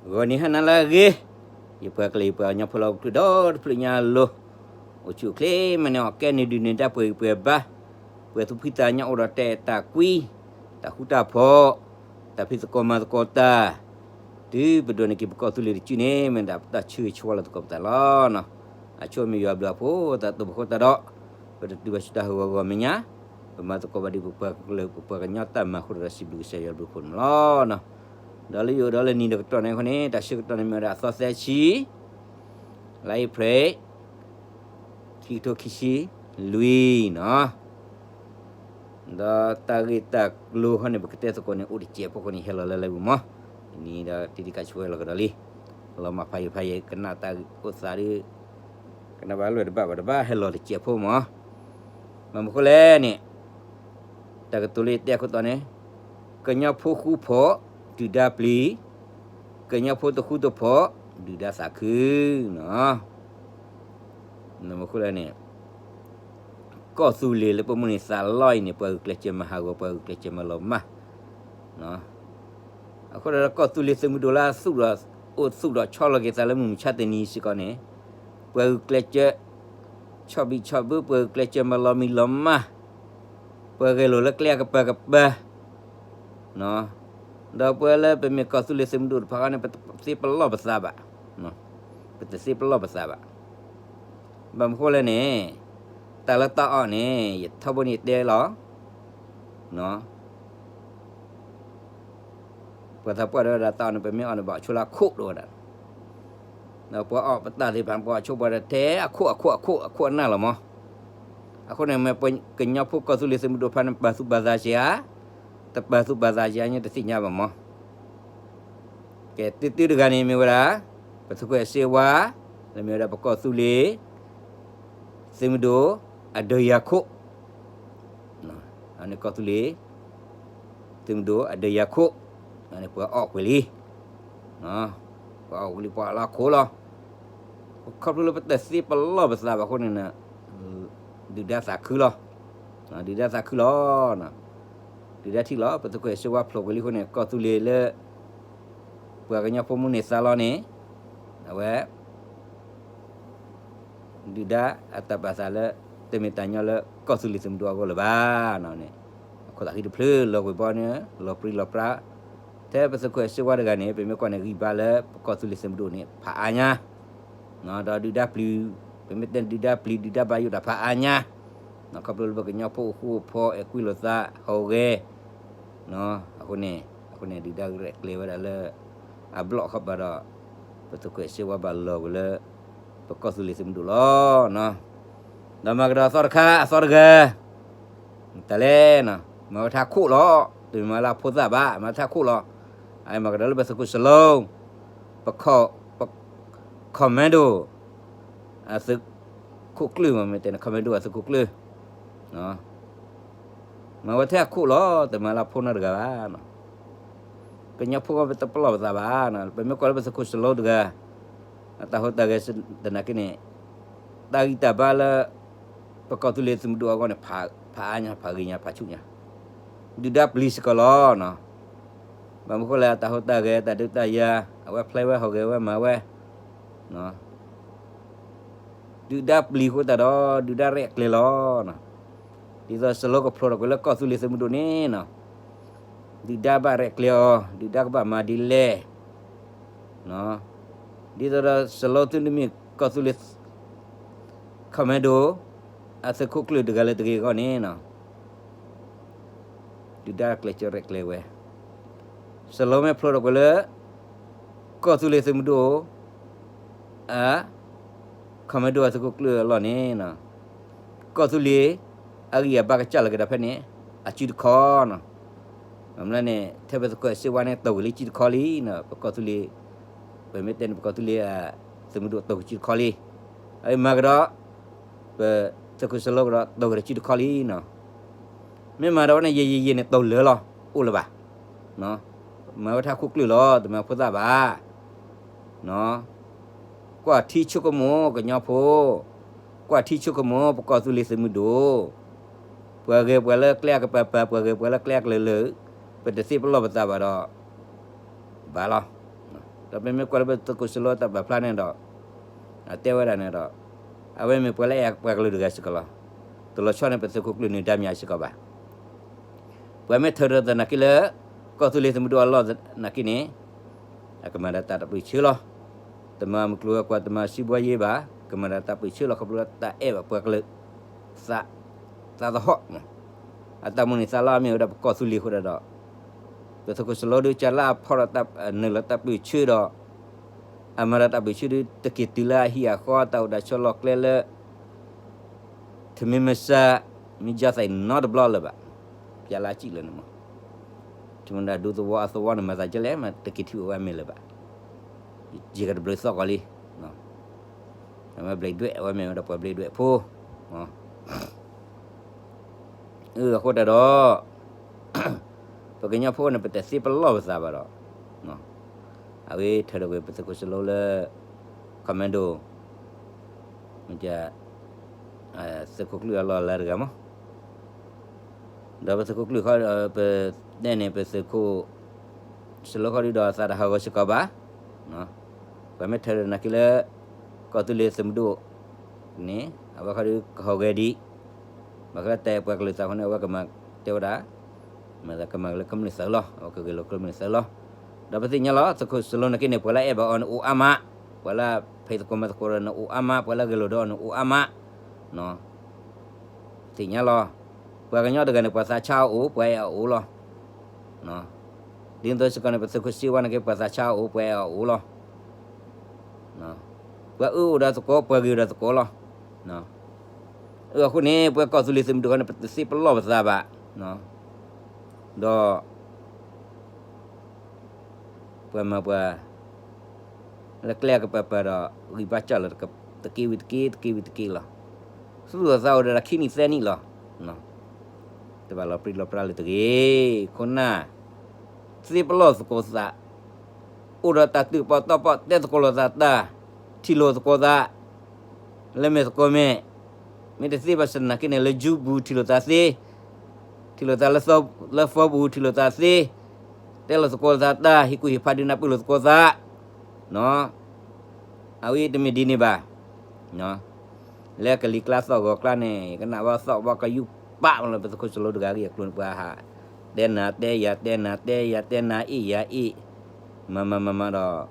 ဂီၤနံၤဟါနၤလၢအဂ့ၤ, ယပှၤကလုာ်ယပှၤကညီဖိလၢဟီၣ်ခိၣ်ချၢဒီတဖျၢၣ်ညါအလိၤ, အိၣ်ဆူၣ်အိၣ်ချ့မ့ၢ်န့ၣ် အီၣ်ကဲန့ၢ်ဒုးန့ၢ်တၢ်ပှဲၤဂံၢ်ပှဲၤဘါ, ပှဲၤသူၣ်ဖှံသးညီအိၣ်ဒီးတၢ်အဲၣ်တၢ်ကွံ, တၢ်ဃူတၢ်ဖိး, တၢ်ဖံးသကိးမၤသကိးတၢ်, တုၤပဒိးန့ၢ်က့ၤပကီၢ်သူလ့ၤတစုန့ၣ် မ့ၢ်ဒၣ်ပတၢ်ဆၢဂ့ၤဆၢဝါလၢသကိးပသးလီၤ. အဆိမ့ၢ်ယွၤဘျုးအဖှိၣ် တၢ်တိာ်ပဃိတၢ်ဒီး, ပတတုၤဘၣ်ဆူတၢ်ဟးဂီၤဂီၤမဲာ်ညါ, ပမၤသကိးဘၣ်ဒ်ပပှၤကလုာ်ပပှၤကညီတၢ်မၤအဃိဒီး စံးဘျုးကစၢ်ယွၤဘျုးဖှိၣ်န့ၣ်လီၤ. ဒီးလၢယအိၣ်ဒီးလၢနံၤဒီးကတီၢ်န့ၣ်အဃိန့ၣ် တၢ်ဆၢကတီၢ်န့ၣ်မ့ၢ်ဝဲဒၣ်အသီသၢဆံ, လါအ့ဖြ့ၣ်, ခံကထိခံဆံလွံၢ်နီၤ. ဒီးတၢ်ဂ့ၢ်တၢ်ကျိၤခီန့ၣ် ပကတဲသကိးန့ၣ် အိၣ်တစဲးဖိဃိန့ၣ် ဟဲလီၤလၢလၢပူၤမး, နံၤဒီးတံၤတံၤကးဆူဝဲလီၤကဒီးလံ, လီၤမၢ်ဖးယံာ်ဖးယံာ် ကနၣ်တၢ်အိၣ်သးဒီး, ကနၣ်ဘၣ်လွဲၢ်တဘၣ်ဘၣ်တဘၣ် ဟဲလီၤတစဲးဖိမး, ဘၣ်မနုၤဃိလဲၣ်န့ၣ် တၢ်ကတိၤလၢယတဲအခိၣ်တီန့ၣ်, ကညီဖိဃူဖိး, ဒုၣ်ဒါပျံၤ, ကညီဖိတဃူတဖိး, ဒုၣ်ဒါသးခုနီၤ. ဘၣ်မနုၤဃိလဲၣ်န့ၣ်, ကီၢ်သူလ့ၤလၢပမိၣ်န့ၢ်သးလီအံၤန့ၣ် ပှၤဂုာ်ကျဲးစၢးမၤဟးဂီၤ ပှၤဂုာ်ကျဲးစၢးမၤလီၤမၢ် အဃိဒီးကီၢ်သူလ့ၤသုးမုၢ်ဒိၣ်လၢအသူၣ်ဒီး, အိၣ်သူၣ်ဒီးဆီလီၤက့ၤသးလၢမုၢ်မဆါတနံၤစ့ၢ်ကီးန့ၣ်, ပှၤဂုာ်ကျဲးစၢး, ဆီၣ်ဘံၣ်ဆီၣ်ဘၢ ပှၤဂုာ်ကျဲးစၢးမၤလီၤမံၤလီၤမၢ်, ပှၤဂဲၤလိာ်လၢကျဲအကပၤကပၤ, ဒီးပဝဲလၢပမ့ၢ်ကီၢ်သူလ့ၤသုးမုၢ်ဒိၣ်တဖၣ်ဃီန့ၣ် ပတသ့ပလီၢ်ပသးဘၣ်, ပတသ့ပလီၢ်ပသးဘၣ်. ဘၣ်မနုၤဃိလဲၣ်န့ၣ်, တၢ်လၢတၢ်အီၣ်န့ၣ် ယထီဘိန့ၣ်တဲလီၤ ပှၤသးပှၢ်တဲဝဲဒၣ်တၢ်အီၣ်န့ၣ် ပမ့ၢ်အီၣ်န့ၣ် ဘၣ်အီၣ်ဆိလၢအခိၣ်ဒိၣ်ဝဲဒၣ်, ဒီးပှၤအီၣ်ပတၢ်သ့ၣ်တဖၣ် ပှၤအီၣ်ဆိပှၤဒီးထဲအခိၣ်အခိၣ်အခိၣ်အနၢ်လီၤမး. အဃိန့ၣ် မ့ၢ်ပကညီဖိကီၢ်သူလ့ၤသုးမုၢ်ဒိၣ်တဖၣ်န့ၣ် ပာ်သူၣ်ပာ်သးစ့ဧါ, တပာ်သူၣ်ပာ်သးစ့ဧါ ယတသ့ၣ်ညါဘၣ်မး. ကဲ တၢတၢတဂၤန့ၣ်မ့ၢ်ဝဲဒၣ် ပသုးခိၣ်အဲၣ်စ့ဝါ, လၢမ့ၢ်ဝဲဒၣ်ပကီၢ်သူလ့ၤ သုးမုၢ်ဒိၣ် အဒၢးယၤခိၣ်, အန့ၣ်ကီၢ်သူလ့ၤ သုးမုၢ်ဒိၣ်အဒၢးယၤခိၣ်, အန့ၣ်ပှၤအီၣ်ကွံာ်လံ, ပှၤအီၣ်ကွံာ်လံ ပှၤအီၣ်လၢအခိၣ်လီၤ. ခီဖျိလၢပတသ့ပလီၢ်ပသးဘၣ်အဃိန့ၣ်, ဒုၣ်ဒါသးခုလီၤ, ဒုၣ်ဒါသးခုလီၤ. ဒုၣ်ဒါထံၣ်လီၤ ပသုးခိၣ်အဲၣ်စ့ဝါဖျိးကွံာ်လံအဃိန့ၣ် ကီၢ်သူလ့ၤလၢ ပှၤကညီဖိမုၢ်န့ၢ်သးလီန့ၣ်, အဝဲ ဒုၣ်ဒါအတၢ်ပာ်သးလၢ တမ့ၢ်တၢ်ညီလၢကီၢ်သူလ့ၤသုးမုၢ်ဒိၣ်အဂီၢ်လၢၤဘၣ်န့ၣ်, အခိၣ်သးဃံတဖျၢၣ်လီၤကွံာ်ဘီန့ၣ် လီၤပြံလီၤပြါ, ထဲပသုးခိၣ်အဲၣ်စ့ဝါတဂၤန့ၣ် ပမ့ၢ်ကွၢ်န့ၣ်ဂံၢ်ဘါလၢပကီၢ်သူလ့ၤသုးမုၢ်ဒိၣ်န့ၣ် ဖးအါညါ, ဒီးဒုၣ်ဒါပျံၤ, ပမ့ၢ်တဲဒုၣ်ဒါပျံၤ ဒုၣ်ဒါဘၣ်ယိၣ်တၢ်ဖးအါညါ, ခီဖျိလၢပကညီဖိအိၣ်ဃူအိၣ်ဖိး အဲၣ်ကွံလိာ်သးဟီၣ်ဂဲၤ အဃိန့ၣ်, အဃိန့ၣ် ဒုၣ်ဒါရဲၣ်ကျဲၤဝဲဒၣ်လၢ အဘျီၣ်ဃီဘၣ်ဒီး, ပသုးခိၣ်အဲၣ်စ့ဝါဘၣ်လီၤဝဲလၢ ပကီၢ်သူလ့ၤသုးမုၢ်ဒိၣ်လီၤ. ဒီးမၤကဒီးအသီတခါ အသီတဂၤ, တၢ်လဲၣ်, မၤဝဲထါခိၣ်လီၤ, တမ့ၢ်မၤလၢအဖိသၣ်ဘၣ် မၤထါခိၣ်လီၤ. အမၤကဒီးလၢပသုးခိၣ်စလိ, ပ commando အသုးခိၣ်ကျၢၢ်မ့ၢ်တဲန့ၣ် commando အသုးခိၣ်ကျၢၢ် မၤဝဲထဲအခိၣ်လီၤ တမၤလၢအဖိနီတဂၤဘၣ်. ကညီဖိပတပလီၢ်ပသးဘၣ်, ပမ့ၢ်ကွၢ်လၢပသုးခိၣ်စလိတဂၤ, အတၢ်ဟူးတၢ်ဂဲၤသနာ်က့န့ၣ်, တၢ်ဂံၢ်တၢ်ဘါလၢ ပကီၢ်သူလ့ၤသုးမုၢ်ဒိၣ်အဂီၢ်န့ၣ် ဖးအါညါ ဖးဂ့ၤညါ ဖးဆူၣ်ညါ, ဒုၣ်ဒါပျံၤစ့ၢ်ကီးလီၤ. ဘၣ်မနုၤဃိလဲၣ် အတၢ်ဟူးတၢ်ဂဲၤ တၢ်ဒုးတၢ်ယၤ အဝဲဖျဲဝဲဟီၣ်ဂဲၤဝဲမၤဝဲ ဒုၣ်ဒါပျံၤဃိသတးဒီး ဒုၣ်ဒါရဲၣ်ကျဲၤလီၤ. ဒ်သိးစလိကဖျိးထီၣ်ကွံာ်လၢကီၢ်သူလ့ၤသုးမုၢ်ဒိၣ်န့ၣ်, ဒုၣ်ဒါဘၣ်ရဲၣ်ကျဲၤအီၤ ဒုၣ်ဒါကဘၣ်မၤဒ်လဲၣ်, ဒ်သိးဒီးစလိသုတမ့ၢ်ကီၢ်သူလ့ၤ commando အသုးခိၣ်ကျၢၢ်တဂၤလၢတဂ့ၤအဂီၢ်န့ၣ် ဒုၣ်ဒါကျဲးစၢးရဲၣ်ကျဲၤဝဲ, စလိမ့ၢ်ဖျိးထီၣ်ကွံာ်လၢ ကီၢ်သူလ့ၤသုးမုၢ်ဒိၣ် အ commando အသုးခိၣ်ကျၢၢ်အလီၢ်န့ၣ်, ကီၢ်သူလ့ၤ အဂံၢ်အဘါကစၢ်လီၤက့ၤဒီးဖဲန့ၣ် အစုတခီ, မ့ၢ်န့ၣ် ထဲပသုးခိၣ်အဲၣ်စ့ဝါန့ၣ် တိၢ်ဝံၤလံစုတခီလံ, ပကီၢ်သူလ့ၤ ပမ့ၢ်တဲန့ၣ် ပကီၢ်သူလ့ၤ သုးမုၢ်ဒိၣ်တိၢ်ဝံၤစုတခီလံ, အမၤကဒီး ပသုးခိၣ်စလိကဒီး တိၢ်ဝံၤဒီးစုတခီလံနီၤ, မ့ၢ်မၤဒီးဝဲန့ၣ် ယဲယဲယဲန့ၣ် တိၢ်လၢာ်လီၤ အိၣ်လၢၤဘၣ်, မၤဝဲထါခိၣ်ကျၢၢ်လီၤ တမၤဖိသၣ်ဘၣ် ကွၢ်ထံဆိကမိၣ်ကညီဖိ, ကွၢ်ထံဆိကမိၣ်ပကီၢ်သူလ့ၤသုးမုၢ်ဒိၣ်, ပှၤဂဲၤပှၤလၢကျဲအကပၤပၤ ပှၤဂဲၤပှၤလၢကျဲအကလုာ်လၢာ်, ပတသ့ပလီၢ်ပသးဘၣ်ဒီး ဘၣ်လီၤ. ဒီးပမ့ၢ်ကွၢ်လၢပသုးခိၣ်စလိတၢ်ပာ်ဖျါန့ၣ်ဒီး အတဲဝဲဒၣ်န့ၣ်ဒီး အဝဲမ့ၢ်ပှၤလၢအဲၣ်ပှၤကလုာ်တဂၤစ့ၢ်ကီးလီၤ. တလီၤဆီန့ၣ် ပသုးခိၣ်ကျၢၢ်န့ၣ်ဒါမ့ၢ်အစ့ၢ်ကီးဘၣ်. ပှၤမ့ၢ်ထၢဒီးသနာ်က့လၢ ကီၢ်သူလ့ၤသုးမုၢ်ဒိၣ်အလီၢ်သနာ်က့န့ၣ် အကမၤဒၣ်တၢ်တပၢၢ်ဆၢလီၤ. တမၤမုၢ်ကျိၤဝဲၤကွာ် တမၤစံးဘှီယ့ဘၣ်, ကမၤဒၣ်တၢ်ပၢၢ်ဆၢလီၤ. ခီဖျိလၢတၢ်အဲၣ်ဘၣ်ပှၤကလုာ် သး သးသဟီၣ် အတၢ်မုၢ်န့ၢ်သးလီအမ့ၢ်ဝဲဒၣ်ပကီၢ်သူလ့ၤအဃိဒၣ်ဒီး ပသုးခိၣ်စလိဒုးကလၢအဖီၣ်ဒီး နုာ်လီၤတၢ်ပၢၢ်ဆၢဒီး အမၤဒၣ်တၢ်ပၢၢ်ဆၢဒုး တက့ၤတုၤလၢအဟံၣ်အဃီ တၢ်အိၣ်တၢ်ဆိးလီၢ်ကျဲလၢ ထမင်းမစား မ့ၢ်ကၢသးအံၤနီတဘျီလၢၤဘၣ်. ပျဲလၢအစံၣ်လၢန့ၣ်မး ထမင်းဒၣ်ဒူသဝီအသဝီန့ၣ် မၤသးဒ်လဲၣ် မ့ၢ်တက့ၤထံၣ်ဝဲမ့ၢ်လၢၤဘၣ်. ယကတဘျုးသီၣ်ကီးလံ အဝဲဘျံးဒွဲၣ် အဝဲမ့ၢ်ဝဲဒၣ်ပှၤဘျံးဒွဲၣ်ဖိ အဃိတၢ်ဒီး ပကညီဖိန့ၣ် ပတသ့ပလီၢ်ပသးဘၣ်ဒီး အဝဲထၢဒီးဝဲပသုးခိၣ်စလိလၢ commando မ့ၢ် သုးခိၣ်ကျၢၢ်အလီၢ်အလၤတဂၤမး ဒီးပသုးခိၣ်ကျၢၢ်ခီ ပတဲန့ၣ် ပသုးခိၣ်စလိခီဒုဒီးသးတဟးဂီၤစ့ၢ်ကီးဘၣ်. ပှၤမ့ၢ်ထၢဒီးသနာ်က့လၢ ကီၢ်သူလ့ၤသုးမုၢ်ဒိၣ်န့ၣ် အဝဲခီဒုကဟးဂီၤဒံး ဘၣ်ဃးလၢတၢ်အဲၣ်ပှၤကလုာ်သးအဃိန့ၣ် အဝဲကမၤတဲဝဲဒၣ် မ့ၢ်သးကမၤက့ၤလၢကမျၢၢ်သးလီၤ. အဝဲကဂဲၤလိာ်ကမျၢၢ်သးလီၤ. ဒီးပသ့ၣ်ညါလီၤ သုးခိၣ်စလိနၤက့န့ၣ် ပှၤလၢအဲၣ်ဘၣ်အီၤန့ၣ်အိၣ်အါမး, ပှၤလၢဖံးသကိးမၤသကိးဒီးန့ၣ်အိၣ်အါမး, ပှၤလၢဂဲၤလိာ်ဒီးအီၤန့ၣ်အိၣ်အါမး. သ့ၣ်ညါလီၤ. ပှၤကညီတဂၤန့ၣ် ပှၤသးဆါအအိၣ် ပှၤအဲၣ်အအိၣ်လီၤ. ဒ်သိးစ့ၢ်ကီးန့ၣ် ပသုးခိၣ်စ့ဝါနၤက့ ပှၤသးဆါအအိၣ် ပှၤအဲၣ်အအိၣ်လီၤ. ပှၤအၢအိၣ်ဒီးသကိး ပှၤဂ့ၤအိၣ်ဒီးသကိးလီၤ. အဃိန့ၣ် ပှၤကီၢ်သူလ့ၤသုးမုၢ်ဒိၣ်ဃီန့ၣ် ပတသ့ပလီၢ်ပသးဘၣ်. ဒီး ပှၤမၤပှၤ လၢကျဲအကပၤပၤဒီး ဂံၢ်ဘါစၢ်လီၤ တက့ၢ်ဝံၤတက့ၢ် တက့ၢ်ဝံၤတက့ၢ်လီၤ. သူၣ်အိၣ်သးအိၣ်ဒီးတၢ်ခံနံၣ်သၢနံၣ်လီၤ. တဘၣ်လီၤပြံလီၤပြါလၢၤတဂ့ၤ. ခိၣ်နၢ် သ့ပလီၢ်သကိးသး, အိၣ်ဒီးတၢ်တုာ်ပီၣ်တီပီၣ် တဲသကိးလိာ်သးတၢ်, ထံၣ်လိာ်သကိးသး, လၢမဲာ်သကိးမဲာ်, မ့ၢ်တသ့ဘၣ်ဆၣ်သနာ်က့န့ၣ် လၢယူပူၤထံၣ်လိာ်သးသ့, ထံၣ်လိာ်သးလၢ လၢဖီပူၤထံၣ်လိာ်သးသ့, တဲလိာ်သကိးသးတၢ် ဟ့ၣ်ကူၣ်ဟ့ၣ်ဖးဒုးနၢ်ပၢၢ်လိာ်သကိးသး, အဝဲတမ့ၢ်ဒ်န့ၣ်ဘၣ်. လၢကလံၤကျါသီၣ်ဂီၤကျါန့ၣ် ယကနၣ်ဘၣ်သီၣ်ဘၣ်ကယူၢ်ပာ်မးလၢပသုးခိၣ်စလိတဂၤအံၤအကျိၤန့ၣ် ပှၤဟး တဲနၤတဲယၤ တဲနၤတဲယၤ တဲနၤအ့ၣ်ယၤအ့ၣ်, မၤမၤမၤမၤဒီး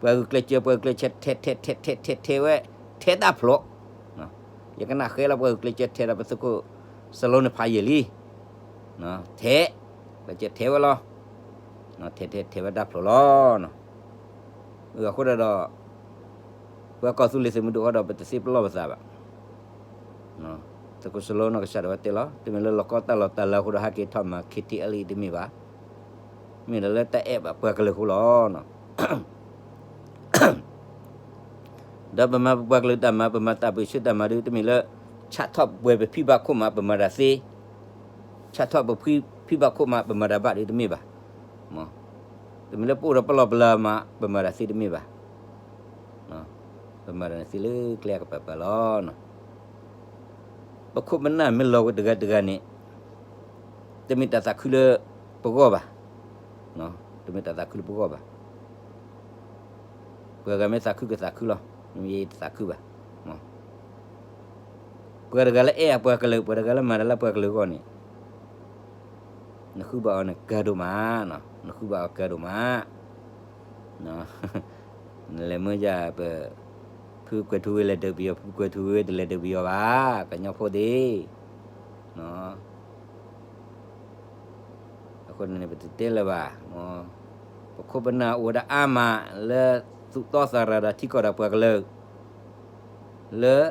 ပှၤဂုာ်ကျဲးစၢး ပှၤဂုာ်ကျဲးစၢး ထဲထဲထဲထဲထဲထဲဝဲ ထဲတၢ်ဖျိး, ယကနၣ်ဃဲလၢပှၤဂုာ်ကျဲးစၢးထဲဒီးပသုးခိၣ်စလိန့ၣ်ဖးယံာ်လံ, ထဲ, ကျဲးစၢးထဲဝဲလီၤ, ထဲထဲထဲဝဲတၢ်ဖျိးလီၤ. အဃိဒၣ်ဒီး ပှၤကီၢ်သူလ့ၤသုးမုၢ်ဒိၣ်ဃီဒီး ပတသ့ပလီၢ်ပသးဘၣ်. သုးခိၣ်စလိနီၢ်ကစၢ်ဒၣ်ဝဲတဲလီၤ တမ့ၢ်လၢလီၢ်ကီတၢ်လီၢ်တၢ်လၤအဃိဒီးဟဲက့ၤထီၣ်မၤ ခ့ထံအလံ တမ့ၢ်ဘၣ်, မ့ၢ်ဒီးလၢတၢ်အဲၣ်ဘၣ်ပှၤကလုာ်အဃိလီၤ. ဒီးပမၤပပှၤကလုာ်တၢ်မၤ ပမၤတၢ်ပၢဆှၢတၢ်မၤဒုး တမ့ၢ်လၢ ဆၣ်ထီၣ်ပှဲၤပဖံဘၣ်ခိၣ်မး ပမၤတၢ်သ့, ဆၣ်ထီၣ်ပဖံဘၣ်ခိၣ်မး ပမၤတၢ်ဘၣ်ဒုးတမ့ၢ်ဘၣ်. တမ့ၢ်လၢပအိၣ်ဒီးပလီၢ်ပလၤမး ပမၤတၢ်သ့တမ့ၢ်ဘၣ်. ပမၤတၢ်န့ၣ်သ့လၢကျဲအကပၤပၤလီၤ. ပခိၣ်ပနၢ်မ့ၢ်လီၤဝဲတဂၤတဂၤန့ၣ် တမ့ၢ်တၢ်သးခုလၢပဂီၢ်ဘၣ်, တမ့ၢ်တၢ်သးခုလၢပဂီၢ်ဘၣ်. ပှၤဂၤမ့ၢ်သးခုကသးခုလီၤ, မ့ၢ်ယတသးခုဘၣ်. ပှၤတဂၤလၢအဲၣ်အပှၤကလုာ် ပှၤတဂၤလၢမၤတၢ်လၢပှၤကလုာ်အဂီၢ်န့ၣ် နဃုဘၣ်အီၤန့ၣ်ကါဒိၣ်မး, နဃုဘၣ်အီၤကါဒိၣ်မး. နလဲၤမၢယၤပ ဖုကွဲၤထူဝ့လဲၤဒုးပယီၤ ဖုကွဲၤထူဝ့တလဲၤဒုးပယီၤဘၣ် ကညီဖိသ့ၣ်. အဃိန့ၣ် ပတတဲလၢၤဘၣ်, ပခိၣ်ပနၢ်အိၣ်ဝဲဒၣ်အါမးလၢသူၣ်တီသးရၤဒီးထံကီၢ်ဒီးပှၤကလုာ် လၢ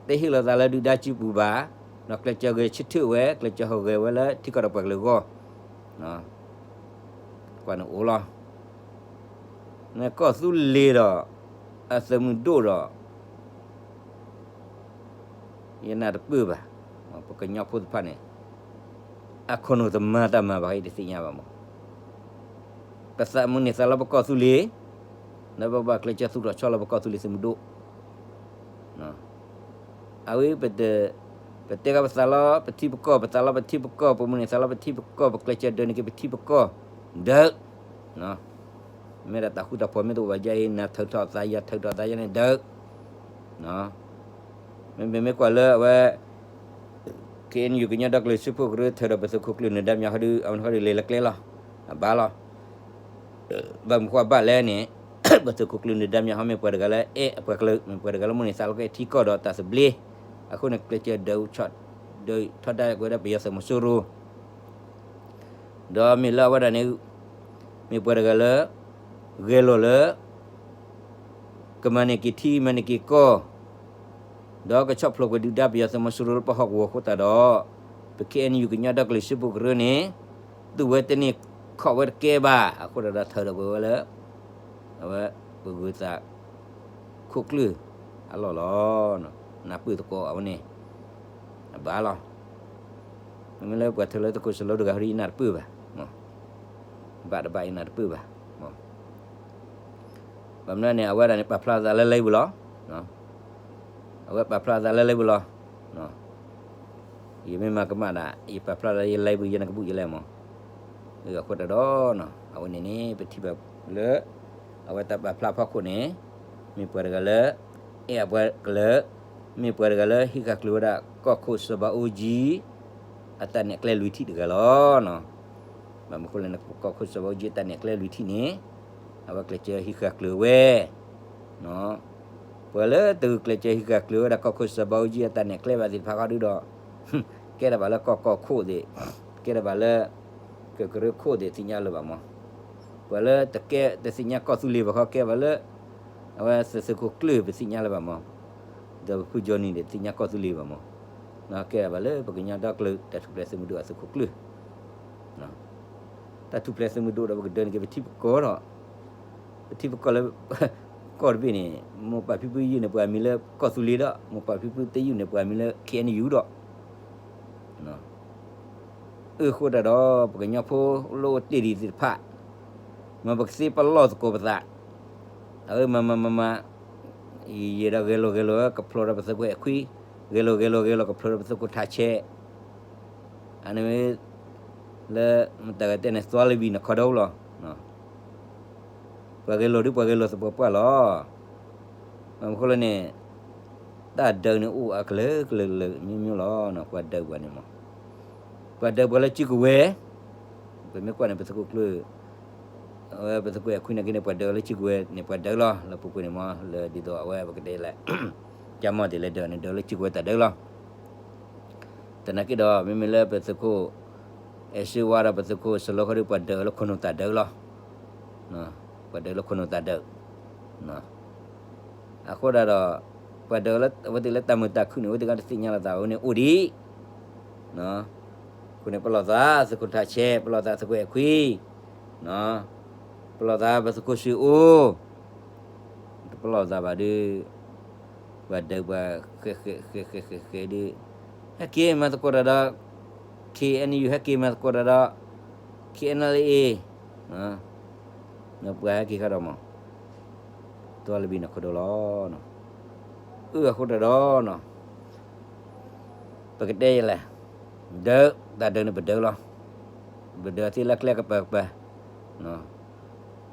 တဟ့ၣ်လီၤသးလၢဒုၣ်ဒါစုပူၤဘၣ်, ဒီးကျဲးစၢးဂဲၤဆၢထၢၣ်ဝဲ ကျဲးစၢးဟူးဂဲၤဝဲလၢထံကီၢ်ဒီးပှၤကလုာ်အဂီၢ် ကွၢ်န့ၣ်အိၣ်လီၤ. နကီၢ်သူလ့ၤဒီး အသုးမုၢ်ဒိၣ်ဒီး ယနၢ်တပၢၢ်ဘၣ်, ပကညီဖိသ့ၣ်တဖၣ်န့ၣ် အခိၣ်နူာ်တမၤတၢ်မၤဘၣ် ယတသ့ၣ်ညါဘၣ်မး. ပသးမုၢ်န့ၢ်သးလၢပကီၢ်သူလ့ၤ, လၢပဘၣ်ကျဲးစၢးသူၣ်ထီၣ်ဆီလီၤပကီၢ်သူလ့ၤသုးမုၢ်ဒိၣ် အဝဲ ပတဲကပသးလီၤပထံပကီၢ် ပသးလီၤပထံပကီၢ် ပမုၢ်န့ၢ်သးလီၤပထံပကီၢ် ပကျဲးစၢးဒၢးန့ၢ်က့ၤပထံပကီၢ် ဒၢး မ့ၢ်ဒၣ်တၢ်ဃူတၢ်ဖိးမ့ၢ်တအိၣ်ဘၣ်ဒ်အံၤ နၤထုးထီၣ်သး ယၤထုးထီၣ်သးယၤန့ၣ်ဒုး, မ့မ့ၢ်ကွၢ်လၢအဝဲ ခ့ၣ်အဲၣ်ယူၣ် ကညီဒီကလုာ်စၢဖှိၣ်ကရၢ ထုးဒီးပသုးခိၣ်ကျၢၢ်နၢၤဒါမျၢ်ဟီဒုး အဝဲန့ၣ်ဃီဒုးလဲၤလၢကျဲလီၤ. အဘၣ်လီၤ. ဘၣ်မနုၤဃိဘၣ်လဲၣ်န့ၣ် ပသုးခိၣ်ကျၢၢ်နၢၤဒါမျၢ်ဟီ မ့ၢ်ပှၤတဂၤလၢအဲၣ်အပှၤကလုာ်, မ့ၢ်ပှၤတဂၤလၢမိၣ်န့ၢ်သးလီကဲထံကီၢ်ဒီးတၢ်သဘျ့, အဃိန့ၣ် ကျဲးစၢးဒုးထီဒါကွံာ်ဝဲဒၣ်ပယီၤသုးမီၤစိရိၤ ဒီးမ့ၢ်လၢအဝဲဒၣ်န့ၣ် မ့ၢ်ပှၤတဂၤလၢ ဂဲၤလိာ်လၢ ကမၤန့ၢ်က့ၤထံ မၤန့ၢ်က့ၤကီၢ်, ဒီးကဆီၣ်ဖျိးကွံာ်ဒုၣ်ဒါပယီၤသုးမီၤစိရိၤလၢပဟီၣ်ကဝီၤအဃိသတးဒီး ပ ခ့ၣ်အဲၣ်ယူၣ် ကညီဒီကလုာ်စၢဖှိၣ်ကရၢန့ၣ် သုးဝဲတန့ၢ်ခီၣ်ဝဲတကဲဘၣ်. အဃိသတးဒီးထုးထီၣ်ကွံာ်ဝဲလၢ အဝဲ ပဂုၤသး ခိၣ်ကျၢၢ်အလီၢ်လီၤ. နၢ်ပၢၢ်သကိးအဝဲန့ၣ် အဘၣ်လီၤ. မ့မ့ၢ်လၢပှၤထုးလၢသုးခိၣ်စလိဒုးဂၤဟီဒ်အံၤ နၢ်တပၢၢ်ဘၣ်, ဘၣ်တဘၣ်အံၤနၢ်တပၢၢ်ဘၣ်. ဘၣ်မနုၤန့ၣ် အဝဲဒၣ်န့ၣ် ပာ်ဖျါသးလၢလံာ်ပူၤလီၤ. အဝဲပာ်ဖျါသးလၢလံာ်ပူၤလီၤ. ယမ့ၢ်မၤကမၣ်ဒၣ် ယပာ်ဖျါလၢယလံာ်ပူၤ ယနကဘူၣ်ယလဲၣ်မး. အဃိသတးဒီး အဝဲန့ၣ်န့ၣ် ပထံၣ်ဘၣ်လၢ အဝဲတၢ်ပာ်ဖျါဖီခိၣ်န့ၣ် မ့ၢ်ပှၤတဂၤလၢ အဲၣ်အပှၤကလုာ်, မ့ၢ်ပှၤတဂၤလၢဟံးဃာ်ကျၢၤဝဲဒၣ် ကီၢ်ခိၣ်စီၤဘးအူကၠံ အတၢ်နဲၣ်ကျဲလွံၢ်ထံၣ်တဂၤလီၤ. ဘၣ်မနုၤဃိလဲၣ်န့ၣ် ကီၢ်ခိၣ်စီၤဘးအူကၠံအတၢ်နဲၣ်ကျဲလွံၢ်ထံၣ်န့ၣ် အဝဲကျဲးစၢးဟံးဃာ်ကျၢၤဝဲ ပှၤလၢတဂုာ်ကျဲးစၢးဟံးဃာ်ကျၢၤဝဲဒၣ် ကီၢ်ခိၣ်စီၤဘးအူကၠံအတၢ်နဲၣ်ကျဲဘၣ်သ့ၣ်တဖၣ်ဃီဒုဒီး ကဲထီၣ်ဘၣ်လၢကီၢ်ကီၢ်ခိၣ်သ့ၣ်, ကဲထီၣ်ဘၣ်လၢ ကကရၢခိၣ်သ့ၣ် သ့ၣ်ညါလၢၤဘၣ်မး. ပှၤလၢတကဲတသ့ၣ်ညါကီၢ်သူလ့ၤဘၣ်ဃီ ကဲဘၣ်လၢ အဝဲသုးခိၣ်ကျၢၢ် ပသ့ၣ်ညါလၢၤဘၣ်မး. ဒီးပဖုကၠီနံၤန့ၣ် သ့ၣ်ညါကီၢ်သူလ့ၤဘၣ်မး. ကဲထီၣ်ဘၣ်လၢပကညီဒီကလုာ် တၢ်ထူၣ်ဖျဲးသုးမုၢ်ဒိၣ်အသုးခိၣ်ကျၢၢ် တၢ်ထူၣ်ဖျဲးသုးမုၢ်ဒိၣ်ဒီး ပကဒၢးန့ၢ်က့ၤပထံပကီၢ်ဒီး ပထံပကီၢ်လၢ ကီၢ်တဘ့ၣ်န့ၣ် မိၢ်ပၢ်ဖံဖုယုၢ်န့ၢ်ပှၤအမံၤလၢကီၢ်သူလ့ၤဒီး မိၢ်ပၢ်ဖံဖုတယုၢ်န့ၢ်ပှၤအမံၤလၢ ခ့ၣ်အဲၣ်ယူၣ် ဒီး အဃိသတးဒီး ပကညီဖိလၢအိၣ်တ့ၢ်ဒံးသ့ၣ်တဖၣ် မ်ပကသ့ပလီၢ်သကိးပသး, အမၤမၤမၤမၤ ယဲဒီးဂဲၤလိာ်ဂဲၤလိာ် ကဖျိးဒီးပသုးခိၣ်အဲၣ်ခွံ, ဂဲၤလိာ်ဂဲၤလိာ်ဂဲၤလိာ် ကဖျိးဒီးပသုးခိၣ်ထးဆဲး, အန့ၣ် လၢမတၤဂၤတဲန့ၣ် သွါလဘံၣ်နခီဒိလီၤ. ပှၤဂဲၤလိာ်ဒုး ပှၤဂဲၤလိာ်သပှၢ်ပှၢ်လီၤ. ဘၣ်မနုၤဃိလဲၣ်န့ၣ် တၢ်ဒုးန့ၣ်အိၣ်အကလုာ်ကလုာ်ကလုာ် မျိုးမျိုးလီၤ. ပှၤဒုးပှၤန့ၣ်မး ပှၤဒုးပှၤလၢစုကဝဲၤ, ပမ့ၢ်ကွၢ်န့ၣ် ပသုးခိၣ်ကျၢၢ် အဝဲပသုးခိၣ်အဲၣ်ခွံနာ်က့န့ၣ် ပှၤဒုးလၢစုကဝဲၤန့ၣ် ပှၤဒုးလီၤ. လၢပူၤကွံာ်န့ၣ်မး လၢဒ်သိးအဝဲပကတဲလဲၣ် ကၠၢမီၢ်သ့ၣ်လဲၤဒုးန့ၣ် ဒုးလၢစုကဝဲၤတၢ်ဒုးလီၤ. သနာ်က့ဒီး မ့မ့ၢ်လၢပသုးခိၣ်အဲၣ်စ့ဝါဒီး ပသုးခိၣ်စလီခီဒုး ပှၤဒုးလၢခိၣ်နူာ်တၢ်ဒုးလီၤ. ပှၤဒုးလၢခိၣ်နူာ်တၢ်ဒုး အဃိဒၣ်ဒီး ပှၤဒုးလၢအဝဲသ့ၣ်လၢတၢ်မုာ်တၢ်ခုၣ်န့ၣ် အဝဲသ့ၣ်ကတသ့ၣ်ညါလီၤသး အဝဲန့ၣ်အိၣ်ဒံး အဃိန့ၣ် ပလီၢ်သးသုးခိၣ်ထးဆဲး, ပလီၢ်သးသုးခိၣ်အဲၣ်ခွံ, ပလီၢ်သးပသုးခိၣ်စ့အိၣ်, တပလီၢ်သးဘၣ်ဒီး ပှၤဒုးပှၤ ဃဲဃဲဃဲဃဲဃဲဃဲဒီး ဟဲက့ၤမၤသကိးတၢ်ဒီး ခ့ၣ်အဲၣ်ယူၣ် ဟဲက့ၤမၤသကိးတၢ်ဒီး ခ့ၣ်အဲၣ်အလ်အ့ နပှၤဟဲက့ၤခါဒီးမး သွါလဘံၣ်နခီဒိလီၤ. အဃိတၢ်ဒီး ပကတဲယလဲၣ်, ဒုး တၢ်ဒုးန့ၣ်ပဒုးလီၤ. ပဒုးသ့လၢကျဲကပၤကပၤ